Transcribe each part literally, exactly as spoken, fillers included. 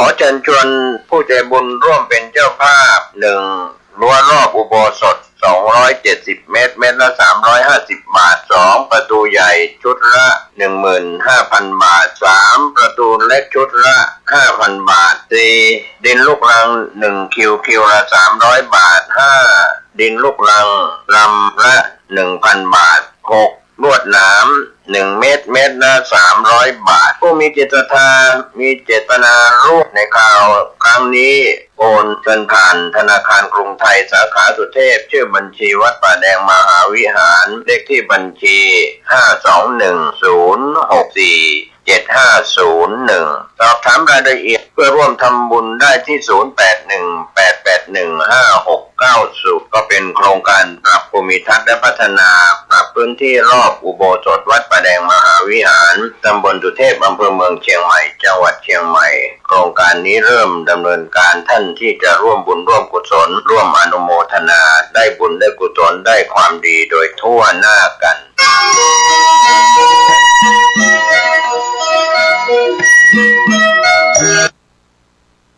ขอเชิญชวนผู้ใจบุญร่วมเป็นเจ้าภาพ หนึ่ง รั้วรอบอุโบสถ สองร้อยเจ็ดสิบเมตร เมตรละสามร้อยห้าสิบบาท สอง ประตูใหญ่ชุดละ หนึ่งหมื่นห้าพันบาท สาม ประตูเล็กชุดละ ห้าพันบาท สี่ ดินลูกรัง หนึ่ง คิว คิวละสามร้อยบาท ห้า ดินลูกรังลำละ หนึ่งพันบาท หก ลวดหนาม หนึ่งเมตร เมตรละสามร้อยบาท ผู้มีจิตศรัทธา มีเจตนาร่วมในข่าวครั้งนี้ โอนเงินผ่านธนาคารกรุงไทยสาขาสุเทพ ชื่อบัญชีวัดป่าแดงมหาวิหาร เลขที่บัญชี ห้าสองหนึ่งศูนย์หกสี่เจ็ดห้าศูนย์หนึ่ง สอบถามรายละเอียดเพื่อร่วมทำบุญได้ที่ ศูนย์แปดหนึ่งแปดแปดหนึ่งห้าหกเก้าศูนย์ ก็เป็นโครงการปรับภูมิทัศน์และพัฒนา ปรับพื้นที่รอบอุโบสถวัดป่าแดงมหาวิหาร ตำบลสุเทพ อำเภอเมืองเชียงใหม่ จังหวัดเชียงใหม่ โครงการนี้เริ่มดำเนินการ ท่านที่จะร่วมบุญร่วมกุศล ร่วมอนุโมทนา ได้บุญได้กุศล ได้ความดีโดยทั่วหน้ากัน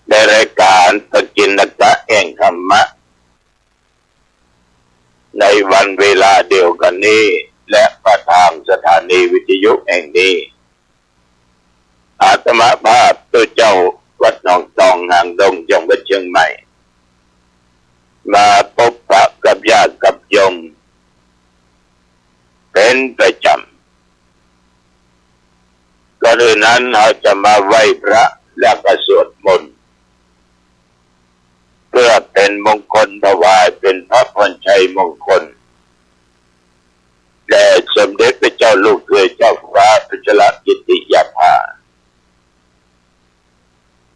ในรายการปกิณกะแห่งธรรมะ ในวันเวลาเดียวกันนี้ และผ่านทางสถานีวิทยุแห่งนี้ อาตมาภาพตุ๊เจ้าวัดหนองตองหางดง จังหวัดเชียงใหม่ มาปบปะกับญาติกับโยมเป็นประจำ ก่อนอื่นนั้นเฮาจะมาไหว้พระและก็สวดมนต์ เพื่อเป็นมงคลถวายเป็นพระพรชัยมงคล แด่สมเด็จพระเจ้าลูกเธอเจ้าฟ้าพัชรกิติยาภา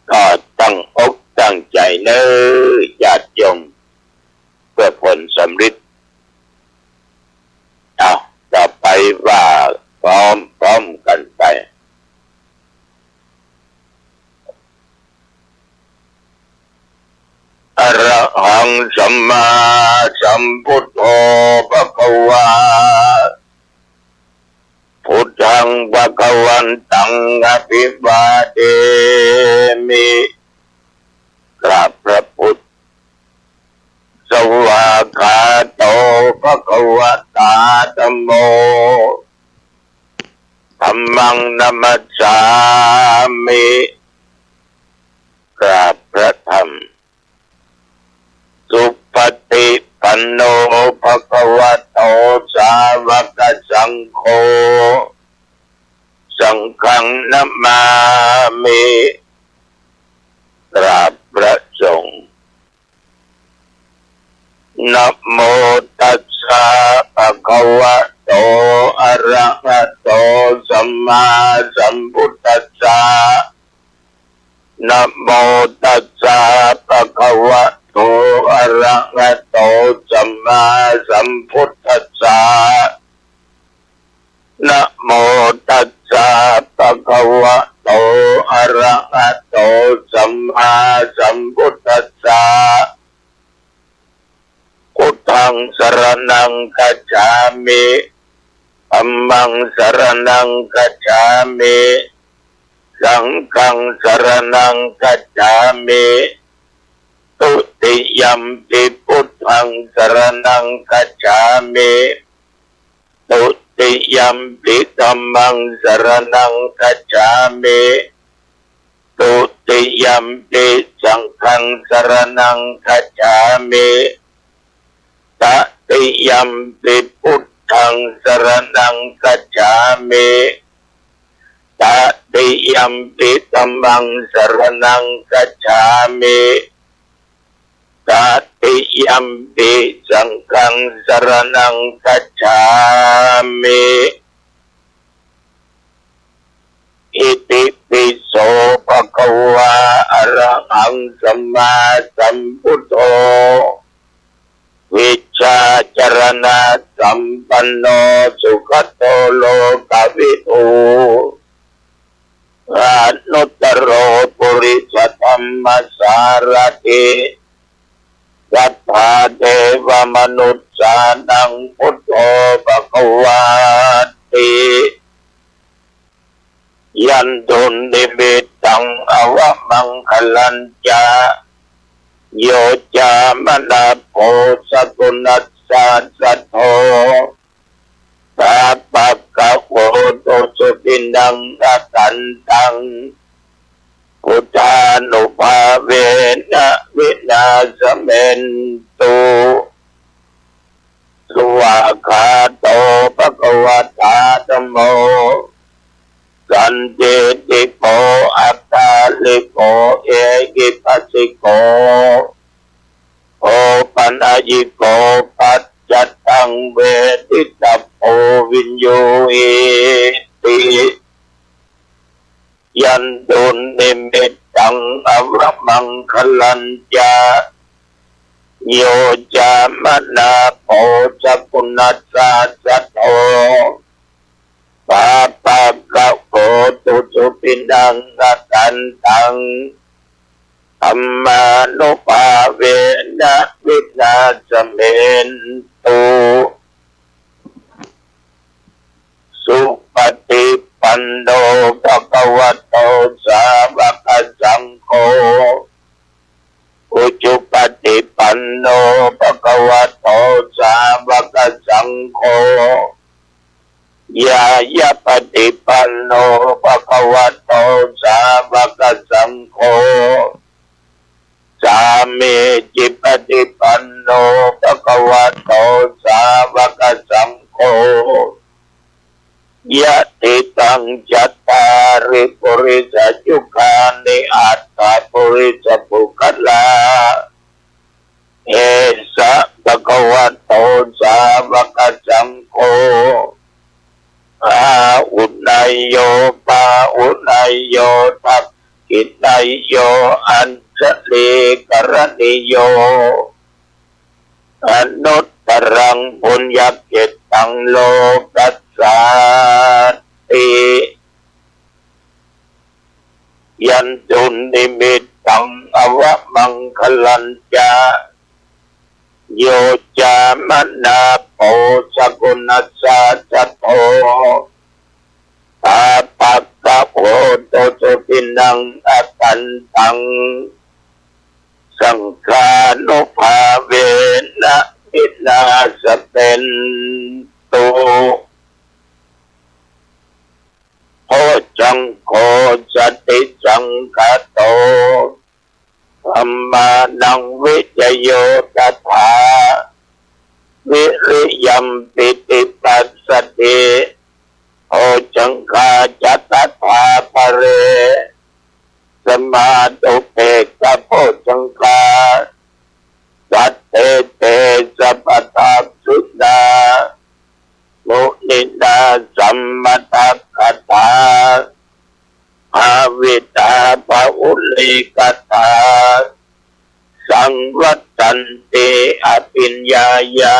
ก็ตั้งอกตั้งใจเน้อญาติโยม เพื่อผลสำริด เอา ต่อไปว่าพร้อมๆ กันไป อะระหังสัมมาสัมพุทโธภะคะวา พุทธังภะคะวันตังอะภิวาเทมิ กราบพระพุทธ สวากขาโตภะคะวะตาธัมโม ธัมมังนะมัสสามิ กราบพระธรรม สุปฏิปันโนภะคะวะโตสาวกสังโฆ สังฆังนะมามิ กราบพระสงฆ์ นะโมตัสสะภะคะวะโต อะระหะโต สัมมาสัมพุทธัสสะ นะโมตัสสะภะคะวะโต อะระหะโต สัมมาสัมพุทธัสสะ นะโมตัสสะภะคะวะโต อะระหะโต สัมมาสัมพุทธัสสะ พุทธังสรณังคัจฉามิ ธัมมังสรณังคัจฉามิ สังฆังสรณังคัจฉามิ ทุติยัมปิพุทธังสรณังคัจฉามิ ทุติยัมปิธัมมังสรณังคัจฉามิ ทุติยัมปิสังฆังสรณังคัจฉามิ ตติยัมปิพุทธังสรณังคัจฉามิ ตติยัมปิธัมมังสรณังคัจฉามิ ตติยัมปิสังฆังสรณังคัจฉามิ อิติปิโสภะคะวา อะระหังสัมมาสัมพุทโธ วิชชาจรณะสัมปันโน สุขะโตโลกวิทู อนุตตโรปุริสธัมมสารถิ สัพพะเทวมนุสสานังพุทโธภะคะวาติ Yandunnimittaṃ avamaṅgalañca, yo cāmanāpo sakuṇassa saddo, pāpaggaho dussupinaṃ akantaṃ, buddhānubhāvena vināsamentu. Svākkhāto bhagavatā dhammo, sandiṭṭhiko akāliko ehipassiko, opanayiko paccattaṃ veditabbo viññūhīti. Yandunnimittaṃ avamaṅgalañca, yo cāmanāpo sakuṇassa saddo, pāpaggaho dussupinaṃ akantaṃ, dhammānubhāvena vināsamentu. Supaṭipanno bhagavato sāvakasaṅgho, ujupaṭipanno bhagavato sāvakasaṅgho, ñāyapaṭipanno bhagavato sāvakasaṅgho, sāmīcipaṭipanno bhagavato sāvakasaṅgho, yadidaṃ cattāri purisayugāni aṭṭha purisapuggalā, esa bhagavato sāvakasaṅgho, āhuneyyo pāhuneyyo dakkhiṇeyyo añjalikaraṇīyo, anuttaraṃ puññakkhettaṃ lokassāti. Yandunnimittaṃ avamaṅgalañca, yo cāmanāpo sakuṇassa saddo, pāpaggaho dussupinaṃ akantaṃ, saṅghānubhāvena vināsamentu. Bojjhaṅgo satisaṅkhāto, dhammānaṃ vicayo tathā, viriyampīti passaddhi, bojjhaṅgā ca tathāpare, samādhupekkhabojjhaṅgā, sattete sabbadassinā, muninā sammadakkhātā, bhāvitā bahulīkatā, saṃvattanti abhiññāya,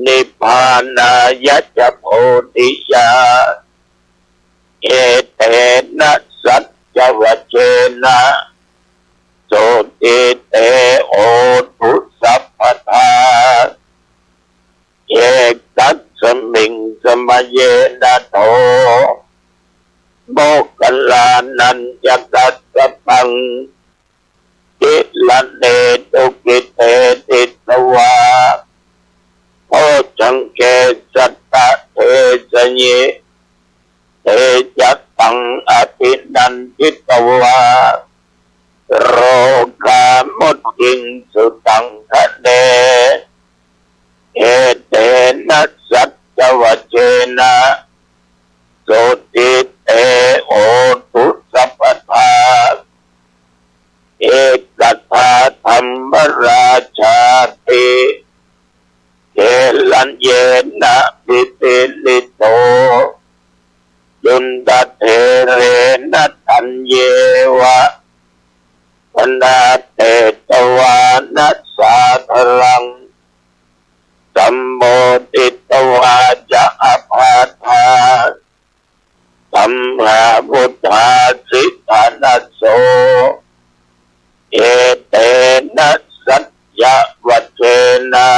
nibbānāya ca bodhiyā. Etena saccavajjena, sotthi te hotu sabbadā. Ekasmiṃ samaye nātho, moggallānañca kassapaṃ, gilāne dukkhite disvā, bojjhaṅge satta desayi. Te ca taṃ abhinanditvā, rogā mucciṃsu taṅkhaṇe. Etena saccavajjena, sotthi te hotu sabbadā. Ekadā dhammarājāpi, gelaññenābhipīḷito, cundattherena taññeva, bhaṇāpetvāna sādaraṃ, sammoditvā ca ābādhā, tamhā vuṭṭhāsi ṭhānaso. Etena saccavajjena,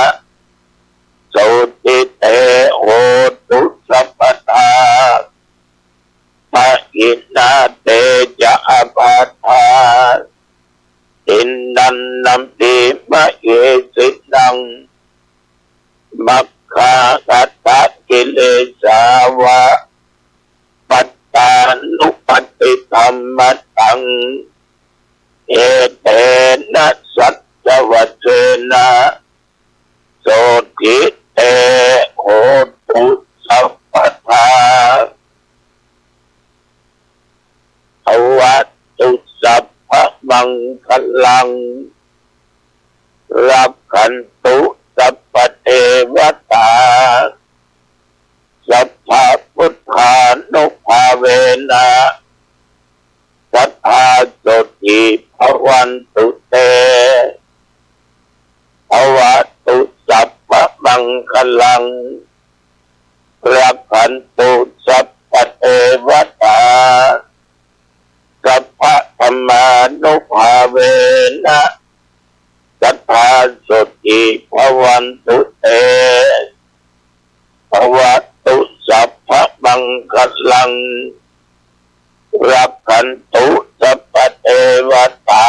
sotthi te hotu sabbadā. ทินนันนัมปิมะเหสินัง มัคคาธัตถะกิเลสาวะ ปัตตานุปัตติธัมมะตัง เอเตนะสัจจวัจเจนะ โสตถิเต โหตุ สัพพะทา ภะวะตุ สัพพะมังคะลัง รักขันตุ สัพพะเทวะตา สัพพะพุทธานุภาเวนะ สัทธา โสตถิ ภะวันตุ เต ภะวะตุ สัพพะมังคะลัง รักขันตุ สัพพะเทวะตา สัพพะธัมมานุภาเวนะ สัทธา โสตถิ ภะวันตุ เต ภะวะตุ สัพพะมังคะลัง รักขันตุ สัพพะเทวะตา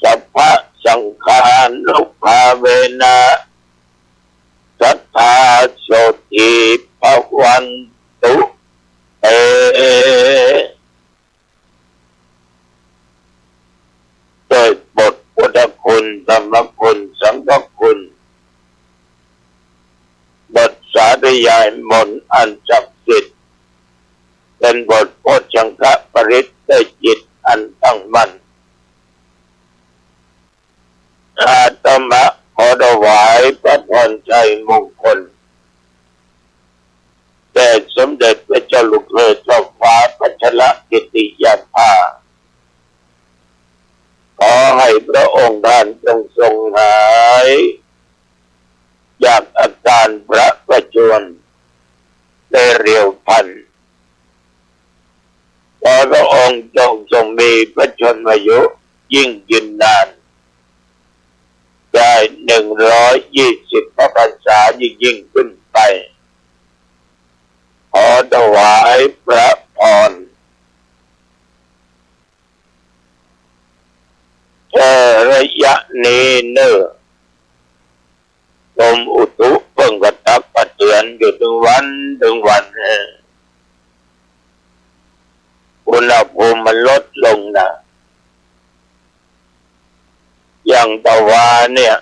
สัพพะสังฆานุภาเวนะ สัทธา โสตถิ ภะวันตุ เต ด้วยบทพุทธคุณ ธรรมคุณ สังฆคุณ บทสาธยายมนต์อันศักดิ์สิทธิ์ เป็นบทโพชฌังคปริตร ด้วยจิตอันตั้งมั่น อาตมาขอถวายพระพรชัยมงคล แด่สมเด็จพระเจ้าลูกเธอเจ้าฟ้าพัชรกิติยาภา ขอให้พระองค์ท่านจงทรงหายจากอาการพระประชวรโดยเร็วพลัน ขอพระองค์จงทรงมีพระชนมายุยิ่งยืนนาน ได้หนึ่งร้อยยี่สิบพรรษายิ่งๆ ขึ้นไป ขอถวายพระพร เออ ระยะนี้เน่อ กรมอุตุเปิ้นก็ตักเตือนอยู่ตึงวันตึงวัน เออ อุณหภูมิมันลดลงนะ อย่างตะวาเนี่ย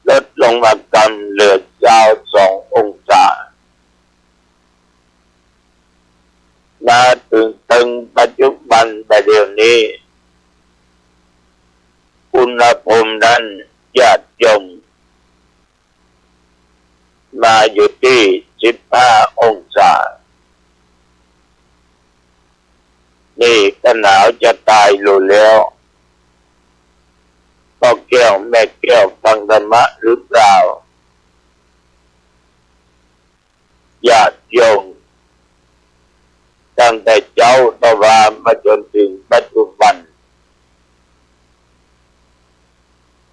ลดลงมากำเหลือซาวสององศา มาเถิง เถิงปัจจุบันบ่าเดี่ยวนี้ อุณหภูมินั้นญาติโยม มาอยู่ตี้สิบห้าองศา นี่ก็หนาวจะต๋ายอยู่แล้ว พ่อแก้วแม่แก้วฟังธรรมะหรือเปล่า ญาติโยม ตั้งแต่เจ๊าตะวามาจ๋นเถิงปัจจุบัน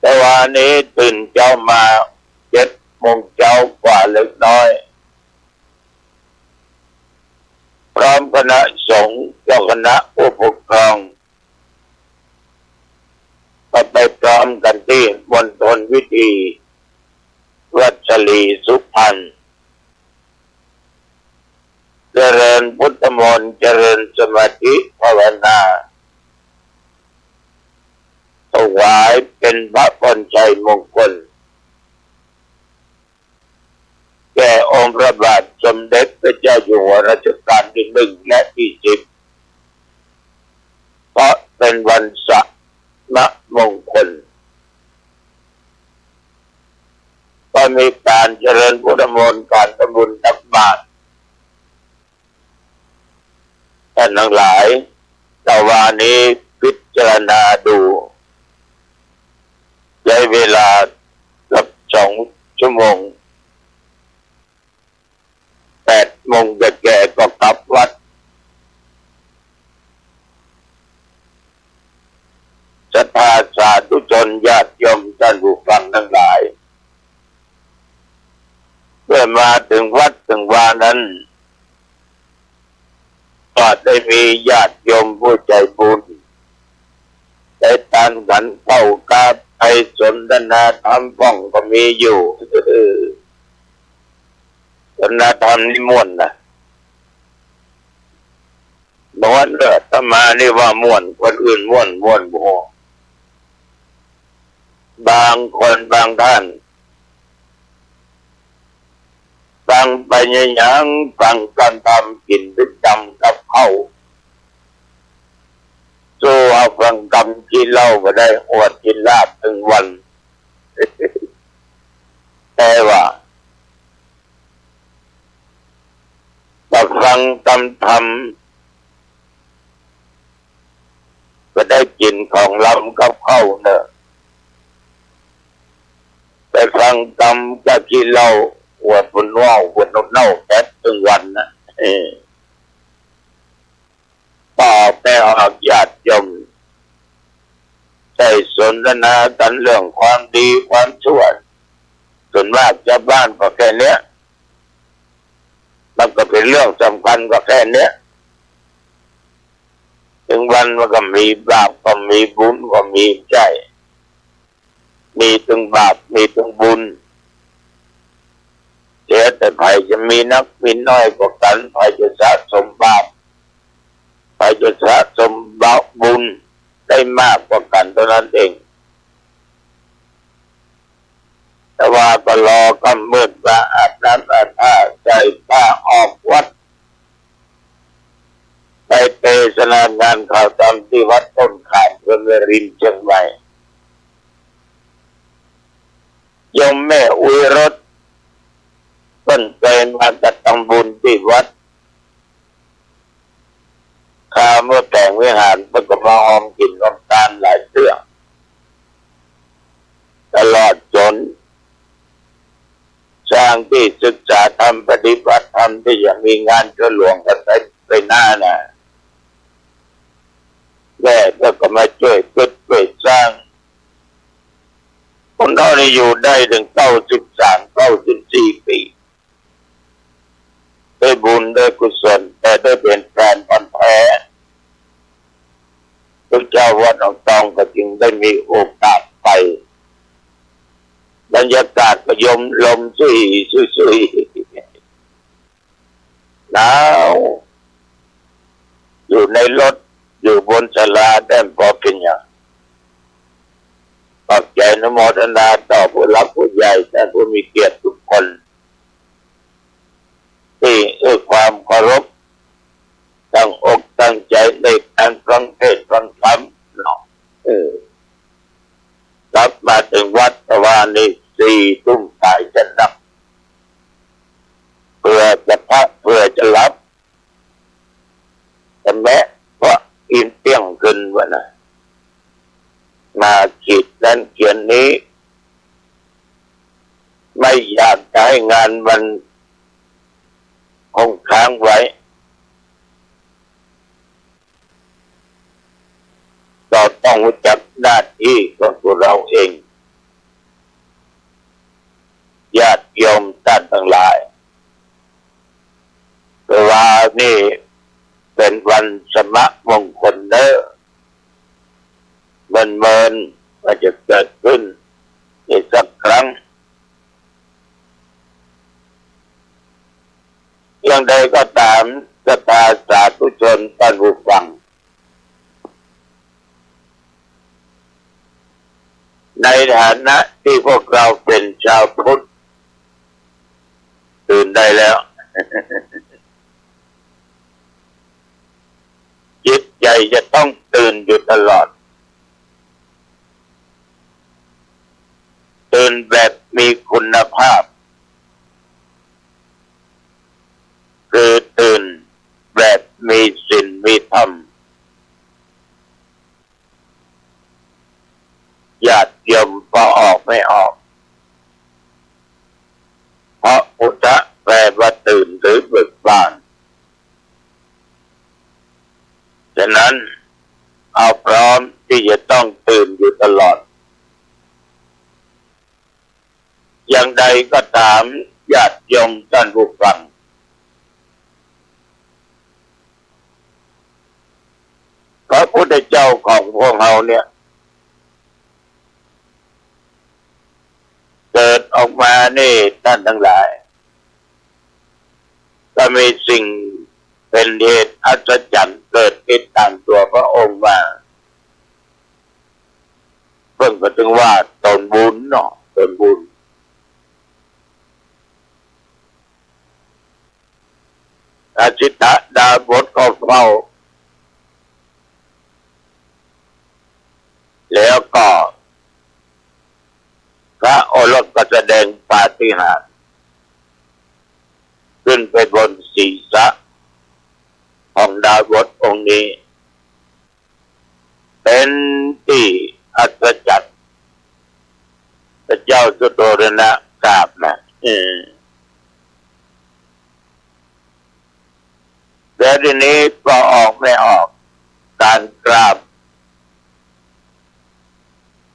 ตะวานี้ตื่นเจ๊ามาเจ็ดโมงเจ๊ากว่าเล็กน้อย พร้อมคณะสงฆ์ เจ้าคณะผู้ปกครอง ก็ไปพร้อมกั๋นตี้มณฑลวิธี วัดสลีสุพรรณ เจริญพุทธมนต์ เจริญสมาธิภาวนา ถวายเป๋นพระพรชัยมงคล แก่องค์พระบาทสมเด็จพระเจ้าอยู่หัวรัชกาลตี้หนึ่งและตี้สิบ เพราะเป๋นวันสมมงคล ก็มีก๋านเจริญพุทธมนต์ ก๋านทำบุญตักบาตร ต้านตังหลาย ตะวานี้พิจารณาดู ใจ๊เวลาเกือบสองชั่วโมง แปดโมงแก่ๆ ก็กลับวัด ศรัทธาสาธุชนญาติโยมต้านผู้ฟังตังหลาย เมื่อมาเถิงวัดเถิงวานั้น ก็ได้มีญาติโยมผู้ใจ๋บุญ ไปตานขันข้าวกา ไปสนทนาธรรมพ่องก็มีอยู่ สนทนาธรรมนี่ม่วนนะ ม่วนเด้อ อาตมานี่ว่าม่วน คนอื่นม่วน ม่วนบ่ บางคนบางท่าน ฟังไปยัง ฟังกำธรรม กิ๋นไปกำกับข้าว สู้เอาฟังกำขี้เหล้าบ่ได้ อดกิ๋นลาบตึงวัน แต่ว่า ถ้าฟังกำธรรม ก็ได้กิ๋นของลำกับข้าวเนาะ ไปฟังกำกับขี้เหล้า อวดบุญว่าว อวดนกเน่าแก๊ดตึงวันนะ เออ ป้อแม่ออกญาติโยม ได้สนทนากั๋นเรื่องความดีความชั่ว ส่วนมากจาวบ้านก็แค่เนี้ย มันก็เป๋นเรื่องสำคัญก็แค่เนี้ย ตึงวันมันก็มีบาปก็มีบุญก็มีใจ๊ มีตึงบาปมีตึงบุญ เสียแต่ใผจะมีนักมีน้อยกว่ากั๋น ใผจะสะสมบาป ใผจะสะสมบาปบุญได้มากกว่ากั๋นเต้านั้นเอง แต่ว่าก็รอก้ำมืดมาอาบน้ำอาบท่า ใส่ผ้าออกวัด ไปเตสนางานข่าวธรรมตี้วัดต้นขาม เมืองวารินเจียงใหม่ โยมแม่อุยรส เปิ้นเกยมาจะทำบุญตี้วัด คราวเมื่อแต่งวิหารเปิ้นก็มาฮอมกิ๋นฮอมตานหลายเตื้อ ตลอดจ๋นสร้างตี้ศึกษาธรรม ปฏิบัติธรรม ตี้จะมีงานเจ้าหลวงกั๋นไป ไปหน้าน่ะ แม่เปิ้นก็มาจ้วยกึ๊ดจ้วยสร้าง คนเฮานี่อยู่ได้เถิงเก้าสิบสาม เก้าสิบสี่ปี๋ ด้วยบุญด้วยกุศล แต่ได้เป๋นแฟนพันธุ์แท้ พระเจ้าวัดหนองตองก็จึงได้มีโอกาสไป บรรยากาศก็เย็น ลมสุยสุยสุย หนาว อยู่ในรถ อยู่บนศาลา แต่บ่เป๋นหยัง ขอบใจ๋อนุโมทนาต่อผู้หลักผู้ใหญ่ ท่านผู้มีเกียรติทุกคน ตี้เอื้อความเคารพ ตั้งอกตั้งใจ๋ในก๋านฟังเทศน์ฟังธรรมเนาะ เออ กลับมาเถิงวัดเมื่อวานนี้สี่ตุ้มป๋ายจะหลับ เผื่อจะพัก เผื่อจะหลับ แต่แม้เพราะอิ่มเตี้ยงขึ้นวะนะ มาขีดนั้นเขียนนี้ ไม่อยากจะให้งานมันคงค้างไว้ เราต้องรู้จักหน้าตี้ของตั๋วเราเอง ญาติโยมต้านตังหลาย เวลานี้เป๋นวันสมมงคลเน่อ เมินๆ ว่าจะเกิดขึ้นอีกสักครั้ง อย่างใดก็ต๋าม ศรัทธาสาธุชนต้านผู้ฟัง ในฐานะตี้พวกเราเป๋นจาวพุทธ ตื่นได้แล้ว จิตใจ๋จะต้องตื่นอยู่ตลอด ตื่นแบบมีคุณภาพ คือตื่นแบบมีศีลมีธรรม ญาติโยมพอออกไม่ออก เพราะอุทะแปลว่าตื่นหรือเบิกบาน ฉะนั้นเอาพร้อมตี้จะต้องตื่นอยู่ตลอด อย่างใดก็ต๋าม ญาติโยมต้านผู้ฟัง พระพุทธเจ้าของพวกเฮาเนี่ย เกิดออกมานี่ต้านตังหลาย ก็มีสิ่งเป๋นเหตุอัศจรรย์เกิดติดต๋ามตั๋วพระองค์มา เปิ้นก็จึงว่าต๋นบุญเนาะ ต๋นบุญ อสิทธดาบสก็เฝ้า แล้วก็พระโอรสก็แสดงปาฏิหาริย์ ขึ้นไปบนศีรษะของดาบสองค์นี้ เป๋นตี้อัศจรรย์ พระเจ้าสุโธทนะกราบนะ เออ แล้วทีนี้ก็ออกไม่ออก ก๋านกราบ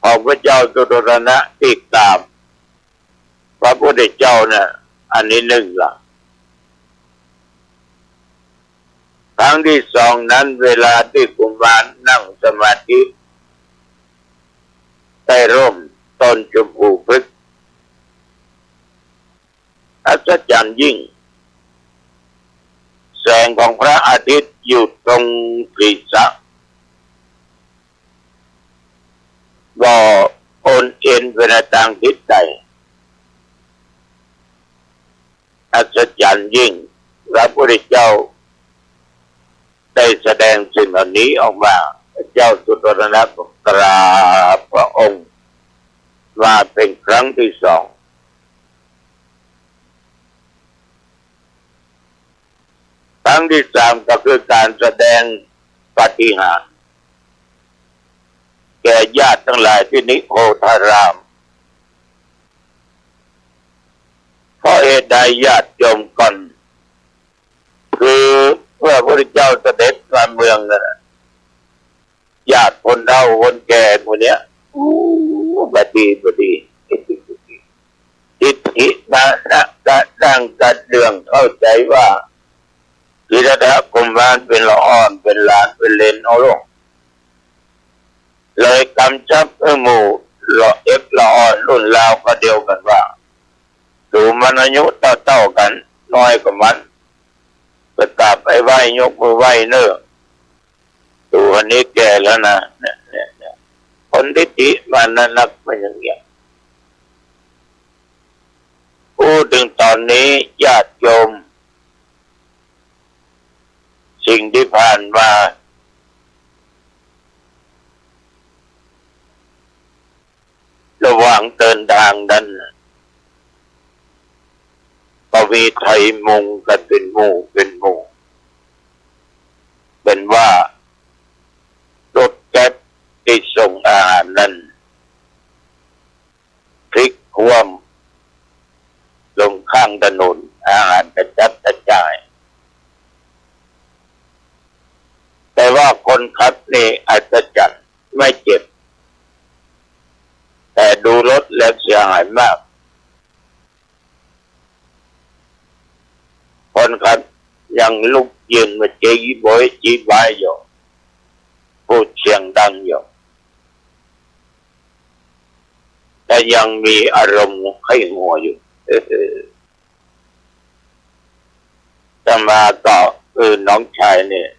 ของพระเจ้าสุโธทนะตี้กราบพระพุทธเจ้าน่ะ อันนี้นึ่งละ ครั้งตี้สองนั้น เวลาตี้กุมารนั่งสมาธิใต้ร่มต้นชมพูพฤกษ์ อัศจรรย์ยิ่ง แสงของพระอาทิตย์อยู่ตรงศีรษะ บ่โอนเอ็นไปในตางทิศใด อัศจรรย์ยิ่ง พระพุทธเจ้าได้แสดงสิ่งเหล่านี้ออกมา พระเจ้าสุโธทนะก็กราบพระองค์มาเป๋นครั้งตี้สอง ครั้งตี้สามก็คือก๋านแสดงปาฏิหาริย์แก่ญาติตังหลายตี้นิโครธาราม เพราะเหตุใดญาติโยมก่อน คือเมื่อพระพุทธเจ้าเสด็จมาเมืองนั้นน่ะ ญาติคนเฒ่าคนแก่หมู่เนี้ย อู้ บ่ดี บ่ดี ทิฏฐิมานะกระด้างกระเดื่อง เข้าใจ๋ว่า สิทธัตถะกุมารเป๋นละอ่อน เป๋นหลาน เป๋นเหลนเอาลูก เลยกำชับหื้อหมู่ละเอ็ดละอ่อนรุ่นราวคราวเดียวกั๋นว่า สูมันอายุเต้าๆ กั๋น น้อยกว่ามัน ไปกราบไปไหว้ ยกมือไหว้เน่อ สูอันนี้แก่แล้วนะ เนี่ย เนี่ย เนี่ย คนทิฏฐิมานะนักมันอย่างเงี้ย พูดถึงต๋อนนี้ญาติโยม สิ่งตี้ผ่านมา ระหว่างเดินตางนั้น ก็มีไถ่มุงกั๋นเป๋นหมู่เป๋นหมู่ เป๋นว่ารถแกร็บตี้ส่งอาหารนั้น พลิกคว่ำลงข้างถนน อาหารกระจัดกระจาย แต่ว่าคนขับนี่อัศจรรย์ ไม่เจ็บ แต่ดูรถแล้วเสียหายมาก คนขับยังลุกยืนมาจี๊บอยจี๊บายอยู่ พูดเสียงดังอยู่ แต่ยังมีอารมณ์ไข้หัวอยู่ อาตมาก็ เออ น้องชายเนี่ย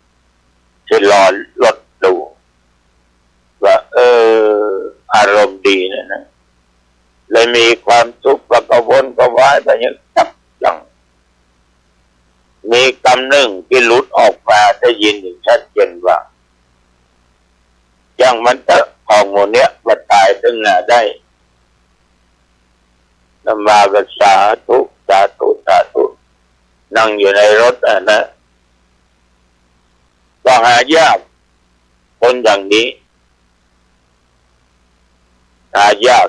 ชะลอรถดู ว่า เออ อารมณ์ดีนะ นะ เลยมีความสุข แล้วก็วนกระวายไปอย่างจับจัง มีกำนึ่งตี้หลุดออกมา ได้ยินอย่างชัดเจนว่า "จ้างมันเต๊อะ ของหมู่เนี้ย บ่ต๋ายตึงหน้าได้" อาตมาก็ "สาธุ สาธุ สาธุ" นั่งอยู่ในรถอะนะ ก็หายาก คนอย่างนี้ หายาก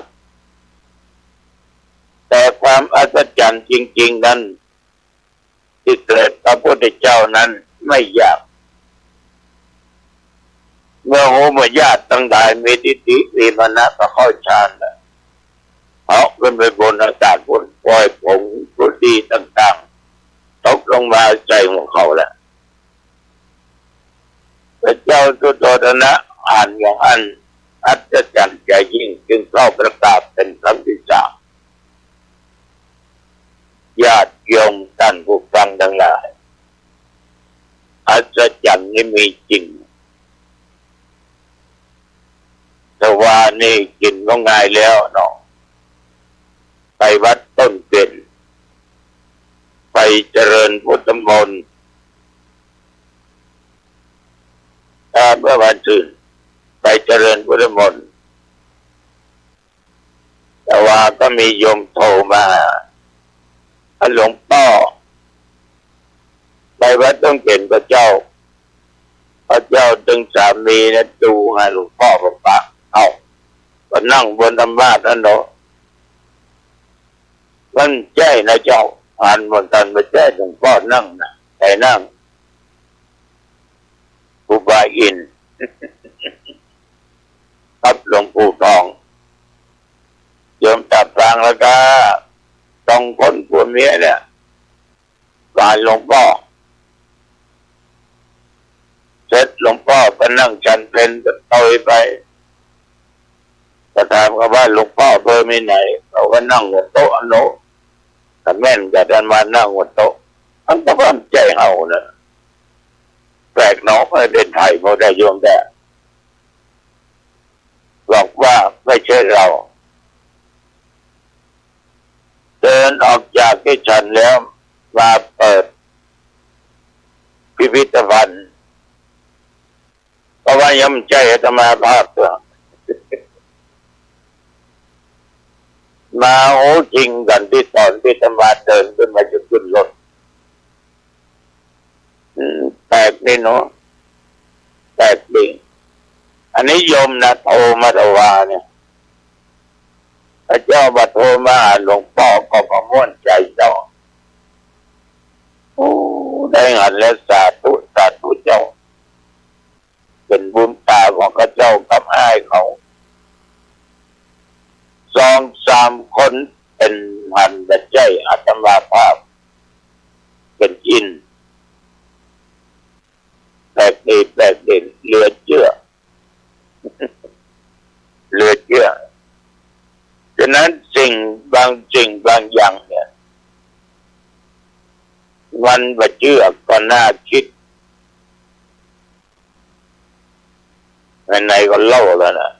แต่ความอัศจรรย์จริงๆ นั้น ตี้เกิดพระพุทธเจ้านั้นไม่ยาก เมื่อฮู้ว่าญาติตังหลายมีทิฏฐิมีมานะ ก็เข้าฌานแล้ว เหาะขึ้นไปบนอากาศ ปล่อยผงธุลีต่างๆ ตกลงมาใส่หัวเขาแล้ว ไป ระเจ้าสุโธทนะอ่านอย่างอั้น อัศจรรย์ใจ๋ยิ่ง จึงเข้าไปกราบเป๋นครั้งตี้สาม ญาติโยมต้านผู้ฟังตังหลาย อัศจรรย์นี้มีจริง ทวารนี่กิ๋นก็ง่ายแล้วเนาะ ไปวัดต้นเป๋น ไปเจริญพุทธมนต์ เอ่อ เมื่อวันซืนไปเจริญพุทธมนต์ แต่ว่าก็มีโยมโทรมาหา หลวงป้อ ไปวัดต้นเป๋นก่อเจ้า ก่อเจ้า ตึงสามีเนี่ยดูหาหลวงป้อปะปะ เอ้า ก็นั่งบนธรรมาสน์นั่นเนาะ มันใจ้นะเจ้า หันเหมือนกั๋น บ่ใจ้หลวงป้อนั่งนะ ใผนั่ง ครูบาอินทร์ กับหลวงปู่ทอง โยมต๋าปรางแล้วก็สองคนผัวเมียเนี่ย หาหลวงป้อ เสร็จหลวงป้อก็นั่งฉันเพลก็ตวยไป ก็ถามเขาว่า หลวงป้อเปิ้นไปไหน เขาก็นั่งหัวโต๊ะอันโน้น ก็แม่นกับอาตมานั่งหัวโต๊ะ มันก็บ่ใจ้เฮานะ แปลกเนาะ เออ เด่นชัย บ่ได้โยมแต๊ บอกว่าไม่ใช่เรา เดินออกจากตี้ฉันแล้ว มาเปิดพิพิธภัณฑ์ เพราะว่ายังบ่ใจ้อาตมาภาพเตื้อ มาฮู้จริงกั๋นตี้ต๋อนตี้อาตมาเดินขึ้นมาจะขึ้นรถ อืม แปลกดีเนาะ แปลกดี อันนี้โยมนะโทรมาถวายเนี่ย พระเจ้าบ่าโทรมาหาหลวงป้อก็บ่ม่วนใจ๋เจ้า โอ้ ได้หันแล้ว สาธุ สาธุเจ้า เป๋นบุญต๋าของข้าเจ้ากับอ้ายเขา สองสามคนเป๋นหันบ่ใจ้อาตมาภาพ เป๋นอินทร์ แปลกดี แปลกดี เหลือเจื้อ เหลือเจื้อ ฉะนั้นสิ่งบางสิ่งบางอย่างเนี่ย มันบ่เจื้อก็น่าคิด ไหนๆ ก็เล่าแล้วนะ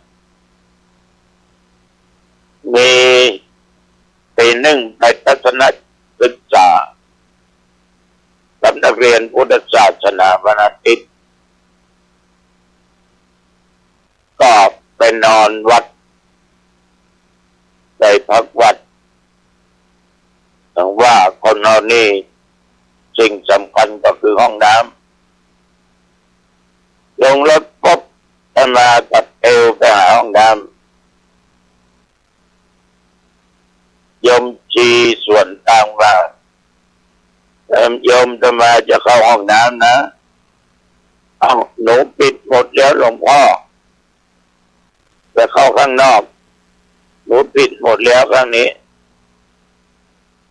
มีปี๋นึ่งไปทัศนศึกษา กับนักเรียนพุทธศาสนาวันอาทิตย์ ก็ไปนอนวัด ไปพักวัด ถึงว่าคนเฮานี่สิ่งสำคัญก็คือห้องน้ำ ลงรถปุ๊บ อาตมาก็เตียวไปหาห้องน้ำ โยมชีสวนตางว่า เอิ่ม โยมอาตมาจะเข้าห้องน้ำนะ เอ้า หนูปิดหมดแล้วหลวงพ่อ ไปเข้าข้างนอก หนูปิดหมดแล้วข้างนี้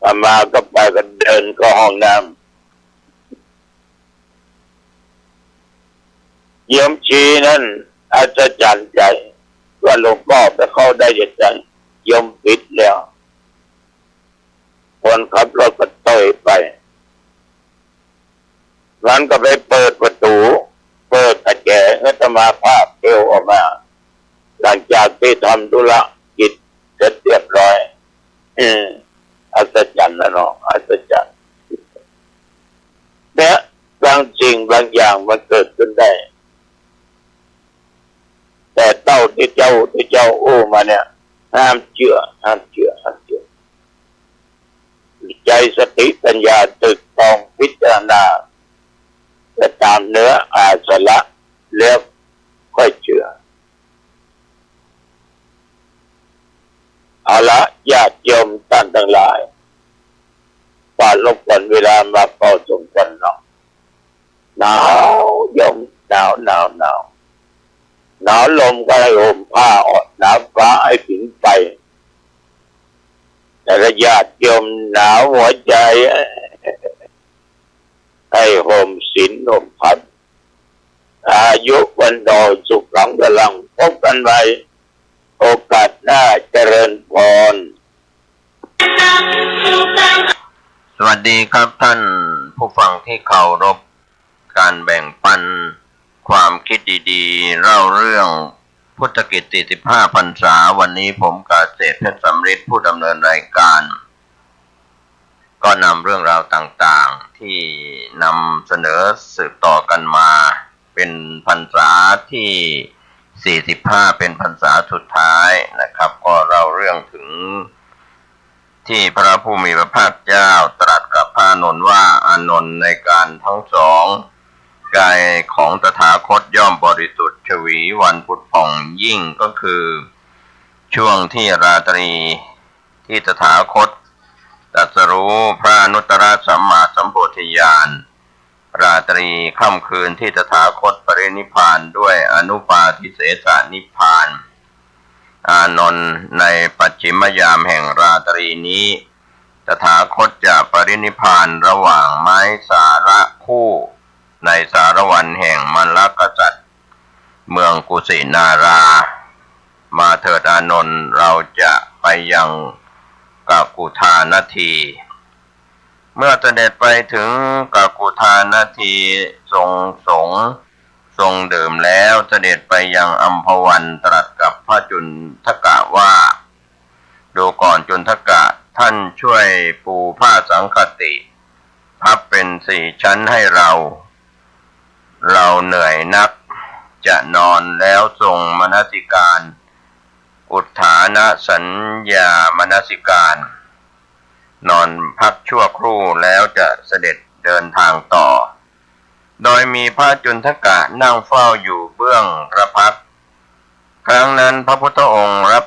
อาตมาก็ไปก็เดินเข้าห้องน้ำ โยมชีนั้นอัศจรรย์ใจ๋ว่าหลวงป้อไปเข้าได้ยังไง โยมปิดแล้ว คนขับรถก็เตยไป มันก็ไปเปิดประตู๋ เปิดกุญแจ อาตมาภาพเตียวออกมา หลังจากตี้ทำธุระกิจเสร็จเรียบร้อย เออ อัศจรรย์นะเนาะ อัศจรรย์ เนี่ย บางสิ่งบางอย่างมันเกิดขึ้นได้ แต่เต้าตี้เจ้า ตี้เจ้าอู้มาเนี่ย ห้ามเจื้อ ห้ามเจื้อ ห้ามเจื้อ ใจ๊สติปัญญาตึกตองพิจารณา ไปต๋ามเนื้ออาสาระ แล้วค่อยเจื้อ เอาละ ญาติโยมต้านตังหลาย บ่รบกวนเวลามาพอสมควรเนาะ หนาวโยม หนาว หนาว หนาว หนาวลมก็หื้มผ้าออก หนาวฟ้าหื้อผิงไฟ แต่ถ้าญาติโยมหนาวหัวใจ๋ หื้อห่มศีลห่มธรรม อายุวันโนสุขังพลัง พบกันใหม่โอกาสหน้า เจริญพร สวัสดีครับท่านผู้ฟังที่เคารพ การแบ่งปันความคิดดีๆ เล่าเรื่องพุทธกิจ สี่สิบห้า พรรษา วันนี้ผมกาเสด เพชรสำริด ผู้ดำเนินรายการ ก็นำเรื่องราวต่างๆ ที่นำเสนอสืบต่อกันมา เป็นพรรษาที่ สี่สิบห้า เป็นพรรษาสุดท้ายนะครับ ก็เล่าเรื่องถึง ที่พระผู้มีพระภาคเจ้าตรัสกับพระอานนท์ว่า อานนท์ ในกาลทั้งสอง กายของตถาคตย่อมบริสุทธิ์ฉวีวันผุดผ่องยิ่ง ก็คือช่วงที่ราตรีที่ตถาคตตรัสรู้พระอนุตตรสัมมาสัมโพธิญาณ ราตรีค่ำคืนที่ตถาคตปรินิพพานด้วยอนุปาทิเสสนิพพาน อานนท์ ในปัจฉิมยามแห่งราตรีนี้ ตถาคตจะปรินิพพานระหว่างไม้สาละคู่ ในสารวันแห่งมัลลกษัตริย์ เมืองกุสินารา มาเถิดอานนท์ เราจะไปยังกักกุธานที เมื่อเสด็จไปถึงกักกุธานที ทรงสงฆ์ ทรงดื่มแล้ว เสด็จไปยังอัมพวัน ตรัสกับพระจุณฑกะว่า ดูก่อนจุณฑกะ ท่านช่วยปูผ้าสังคติ พับเป็นสี่ชั้นให้เรา เราเหนื่อยนักจะนอน แล้วทรงมนสิการ อุฏฐานสัญญามนสิการ นอนพักชั่วครู่ แล้วจะเสด็จเดินทางต่อ โดยมีพระจุณฑกะนั่งเฝ้าอยู่เบื้องพระพักตร์ ครั้งนั้นพระพุทธองค์